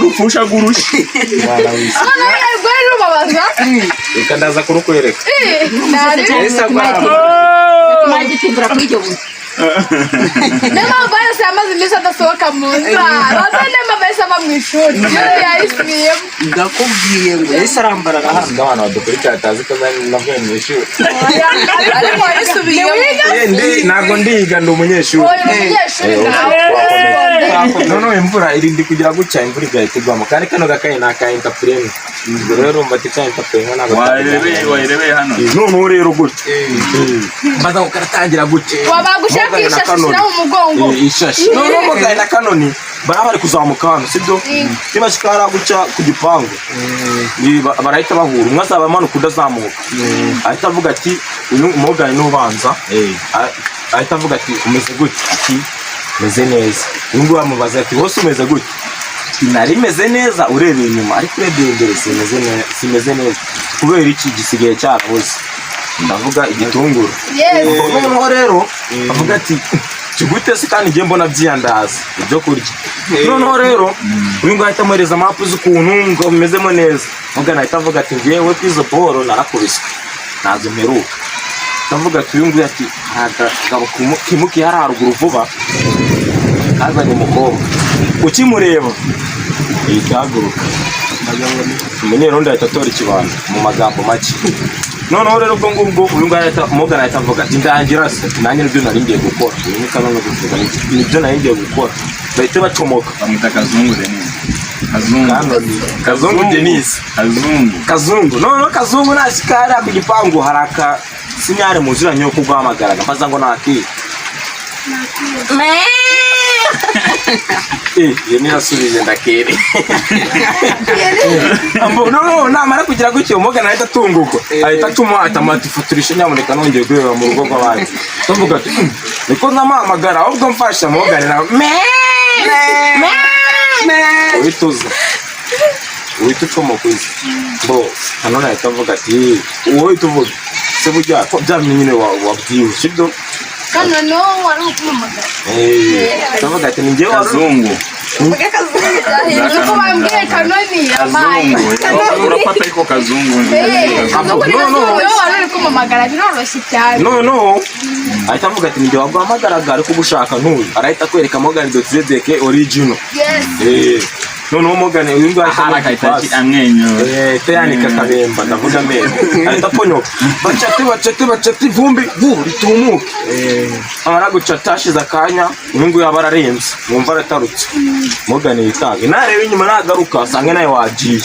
Rupfushaga urushyi. Mwana w'isi. Noneho rwari rubabaza. Reka ndaza kurukwereka. Eh, nari Ese agwa- Mwagitimbura kuri iryo buye. Niyo mpamvu yose yamaze iminsi adasohoka mu nzu, baza niyo mpamvu yahise ava mu ishuri, ishuri yayisubiyemo. Ndakubwiye ngo yahise arambarara hano. Uzi ko abantu badukurikira batazi ko navuye mu ishuri. Ariko wayisubiyemo? Eh, ntabwo ndiga, ndi umunyeshuri. Oya, uri umunyeshuri nawe. Noneho imvura irindi kugira gutya, imvura igahita igwamo, kandi kano gakayi ni aka entrepreneur. Ubwo rero urumva ati ka entrepreneur ntabwo Wayirebeye, wayirebeye hano. Noneho rero gutya mbaza ngo karatangira gutya. Wabagushyira ku Morgan na ishashi Kanoni. ushyira mu mugongo. Eh, ishashi. Noneho Morgan na Kanoni baba bari kuzamuka hano, sibyo? Nibashika hariya gutya ku gipangu, barahita bahura, umwe azaba amanuka, undi azamuka, ahita avuga ati uyu Morgan ni ubanza. Ahita avuga ati: "Umeze gute?" Ati: "Meze neza." Uyu nguyu amubaza ati: "Wose umeze gute?" Ati: "Nari meze neza urebeye inyuma, ariko urebeye imbere simeze neza, simeze neza." Kubera iki? Gisigaye cyarabuze, ndavuga igitunguru. Yes. Noneho rero avuga ati: "Kigute se kandi ngiye mbona byiyandaza ibyo kurya?" Noneho rero uyu nguyu ahita amuhereza mapu z'ukuntu ngo bimezemo neza. Morgan ahita avuga ati: "Ngewe kuri izo boro narakubiswe, ntazo mperuka." Ndavuga ati uyu nguyu ati hari akagabo kimukiye hariya haruguru vuba, kazanye umukobwa, ukimureba ihita ihaguruka. Umunyerondo ahita atora ikibando mu magambo make. Noneho rero ubwo ngubwo uyu nguyu ahita, Morgan ahita avuga ati: "Ndangira se ati nanjye nibyo nari ngiye gukora." Uyu ni kanono guvuga nibyo nari ngiye gukora, bahita bacomoka. Bamwita Kazungu Denis. Kazungu. Kanoni. Kazungu Denis. Kazungu. Kazungu. Noneho Kazungu nashyika hariya ku gipangu, hari aka signal muziranye yo kuguhamagaraga, mbaza ngo nakiye. Eh, iyo nirasubije ndakere. Ambo, no, namara kugira gutyo Morgan ahita atungurwa, ahita atuma ahita ifotorisha: "Nyamuneka nongeye guhera mu rugo rw'abandi." Ndavuga ati: Niko nkamuhamagara ahubwo mfasha." Morgan nawe me me uhita uza, uhita ucomoka uzi bo. Nanone ahita avuga ati: "Wowe uhita uvuga se burya ko bya bintu nyine wabyibushye ibyo." Kano no wari ukumpamagara. Eh, ndavuga ati ni njyewe wari Kazungu. Byahindutse uko bambwiye Kanoni yabaye. Kazungu. Urafata ariko Kazungu. Kazungu ni No, no. Kazungu niwe wari uri kumpamagara, biroroshye cyane. Noneho ahita avuga ati: "Nijye waguhamagaraga ariko ugushaka ntuyu." Arahita akwereka Morgan dotizedeke original. Yes. Eh, noneho Morgan uyu nguyu ahita Ahari amuha agahita ipasi. amwenyura. Eh, ahita yanika akabemba, ndavuga amenyo, ahita aponyoka, bacate bacate bacate ivumbi vu ritumuke. Amara gucata, hashize akanya uyu nguyu aba ararenze, mwumva aratarutse. Morgan yitange, nareba inyuma, nagaruka asange nawe wagiye,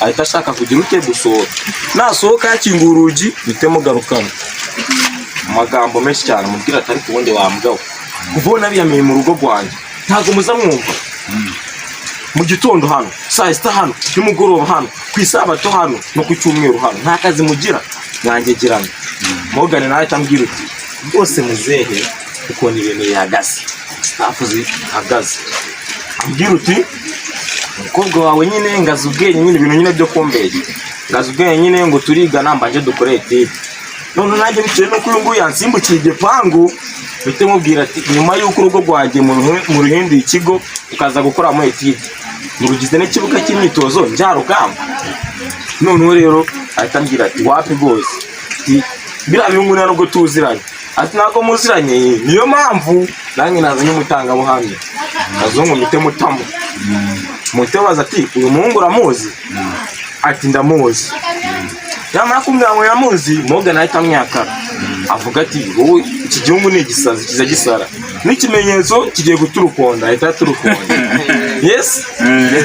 ahita ashaka kugira ute? Gusohoka. Nasohoka yakingura urugi, bite mugarukana mu magambo menshi cyane, amubwira ati: "Ariko ubundi wambwawe kuva biyamiye mu rugo rwanjye, ntabwo muza mwumva mu gitondo hano, saa sita hano, nimugoroba hano, ku isabato hano no ku cyumweru hano, nta kazi mugira mwangegerana?" Morgan nawe ahita ambwira uti: "Rwose muzehe, ukuntu ibintu bihagaze, staff zihagaze." Ambwira uti: "Umukobwa wawe nyine ngaza ubwenge nyine, ibintu nyine byo kumbeshya, ngaza ubwenge nyine ngo turigana, mbanje dukore étude." None nanjye bitewe n'uko uyu nguyu yansimbukiye igipangu, mpite mubwira ati: "Nyuma y'uko urugo rwanjye muruhinduye ikigo, ukaza gukoramo étude, murugize n'ikibuga cy'imyitozo njyarugamba." Noneho rero ahita ambwira ati: "Wapi rwose," ati biriya bihungu nta nubwo tuziranye. Ati: "Ntabwo muziranye, niyo mpamvu nanjye nazanye umutangabuhamya Kazungu." Mpite mutamo mutebaza ati: "Uyu muhungu uramuzi?" Ati: "Ndamuzi." Yamara kumbwira ngo yamuzi, Morgan ahita amwakara, avuga ati: "Wowe iki gihugu ni igisazi kiza gisara n'ikimenyetso kigiye guturukonda." Ahita aturukonda. Yes,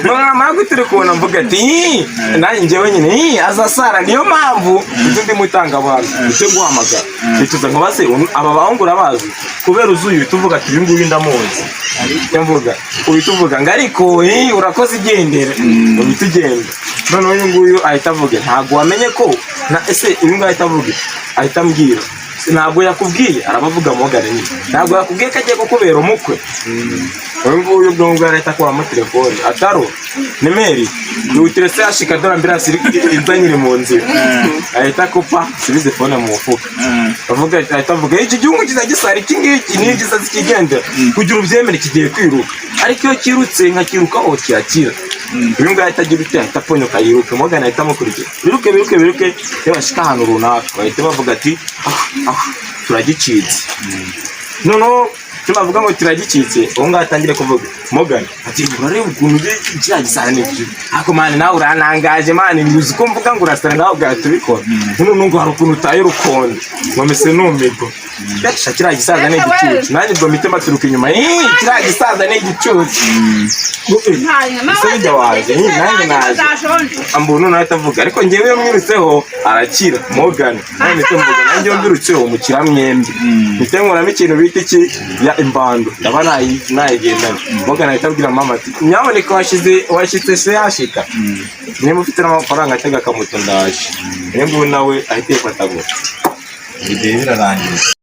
namara guturukunda mvuga ati: "Ii," nanjye njyewe nyine: "Ii, azasara, niyo mpamvu mfite undi mutangabuhamya." Mpite guhamagara, mpita nkubaze: "Aba bahungu urabazi?" Kubera uzuye uhita uvuga ati: "Uyu nguyu ndamuzi." Icyo mvuga, uhita uvuga ngo: "Ariko urakoze, igendere." Uhita ugenda. Noneho uyu nguyu ahita avuga: "Ntabwo wamenye ko na ese?" Uyu nguyu ahita avuga, ahita ambwira: "Ntabwo yakubwiye?" Arabavuga Morgan nyine: "Ntabwo yakubwiye ko agiye kukubera umukwe?" Uyu nguyu ubwo ngubwo arahita akuramo telefone ataro nimeri yihutire se yashika, dore ambulance inzanyire mu nzira. Ahita akupa, subize phone mu mufuka. Avuga, ahita avuga: "Iki gihugu kiza gisara, iki ngiki ni igisazi kigendera, kugira ubyemere kigiye kwiruka, ariko iyo kirutse nkakirukaho kirakira." Uyu nguyu ahita agira ute? Ahita aponyoka yiruke. Morgan ahita amukurikira, biruke, biruke, biruke. Iyo bashika ahantu runaka, bahita bavuga ati: "Ah, ah, turagicitse." Noneho tubavuga ngo turagicitse, uwo ngaho atangire kuvuga. Morgan ati: "Urareba ukuntu ugiye kiriya gisahani, ariko man, nawe urantangaje man. Uzi ko mvuga ngo urasara, nawe ugahita ubikora. None ngo hari ukuntu utaye urukondo ngo mese numirwa. Besha, kiriya gisaza ni igicucu." Nanjye ubwo mpite mbaturuka inyuma: "Eh, kiriya gisaza ni igicucu." Ese bijya waje? Eh, nanjye naje ambona. Noneho ahita avuga, ariko njyewe iyo mwirutseho arakira. Morgan, nanjye mpite mvuga, nanjye iyo mbirutseho mukira mwembi. Mpite nkuramo ikintu bita iki ya imbando, ndaba nayigendana. Morgan ahita abwira mama ati: "Nyamuneka, washize, washyitse se yashika, niba ufite n'amafaranga, atega akamoto, ndaje." Uyu nguyu nawe ahita yifata gutya. Igihe birarangiye.